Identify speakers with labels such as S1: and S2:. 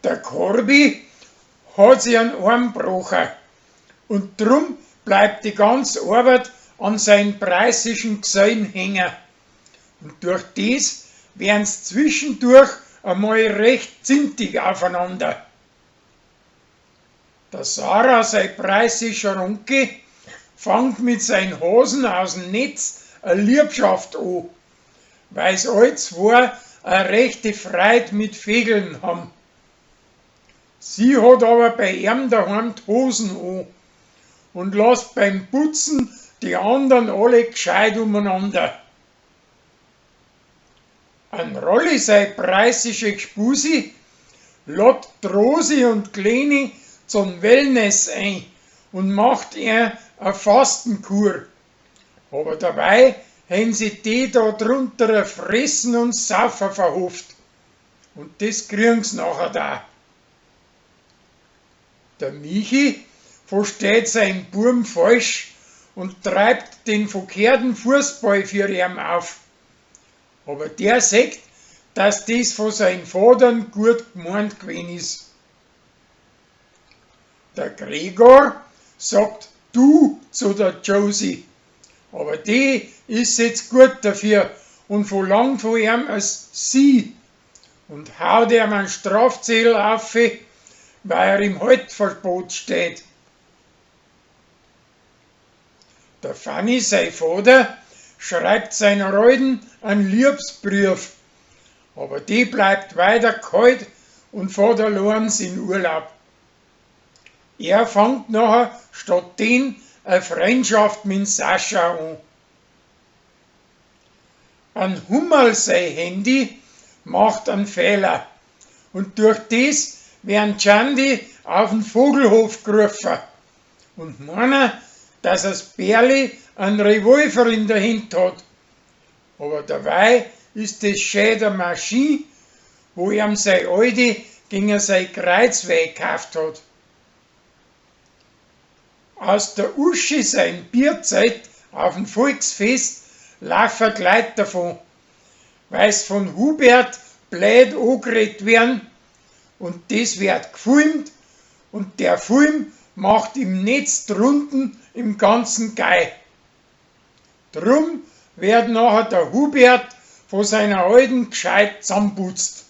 S1: Der Corby hat sich an Arm gebrochen und drum bleibt die ganze Arbeit an sein preußischen Gesellen hängen. Und durch das werden's zwischendurch einmal recht zintig aufeinander. Der Sarah, sein preußischer Onkel, fangt mit seinen Hosen aus dem Netz a Liebschaft an, weil's all zwei a rechte Freud mit Vegeln ham. Sie hat aber bei ihm daheim die Hosen an und lasst beim Putzen die andern alle gescheit umeinander. An Rolli sei preußische Gspusi lad d'Rosi und d'Leni zum Wellness ein und macht ihr a Fastenkur. Aber dabei hen sie die da drunter a Fressen und Saufen verhofft. Und das kriegen's nachher da. Der Michi versteht sein Burm falsch und treibt den verkehrten Fußball für ihn auf. Aber der sagt, dass das von seinen Vatern gut gemeint gewesen ist. Der Gregor sagt du zu der Josie, aber die ist jetzt gut dafür und verlangt von ihm als sie und haut ihm einen Strafzettel auf, weil er im Haltverbot steht. Der Fanny, sein Vater, schreibt seiner Alten einen Liebesbrief, aber die bleibt weiter kalt und fährt allein in Urlaub. Er fängt nachher statt den eine Freundschaft mit Sascha an. An Hummel sein Handy macht einen Fehler und durch das werden Chandi auf den Vogelhof gerufen und meinen, dass das Bärli einen Revolver in der Hand hat. Aber dabei ist das schön der Maschine, wo ihm sein Alte gegen sein Kreuzweh gekauft hat. Aus der Uschi sein Bierzeit auf dem Volksfest laufen die Leute davon, weil's von Hubert blöd angeredet werden und das wird gefilmt und der Film macht im Netz drunten im ganzen Gei. Drum wird nachher der Hubert von seiner Alten gescheit zusammenputzt.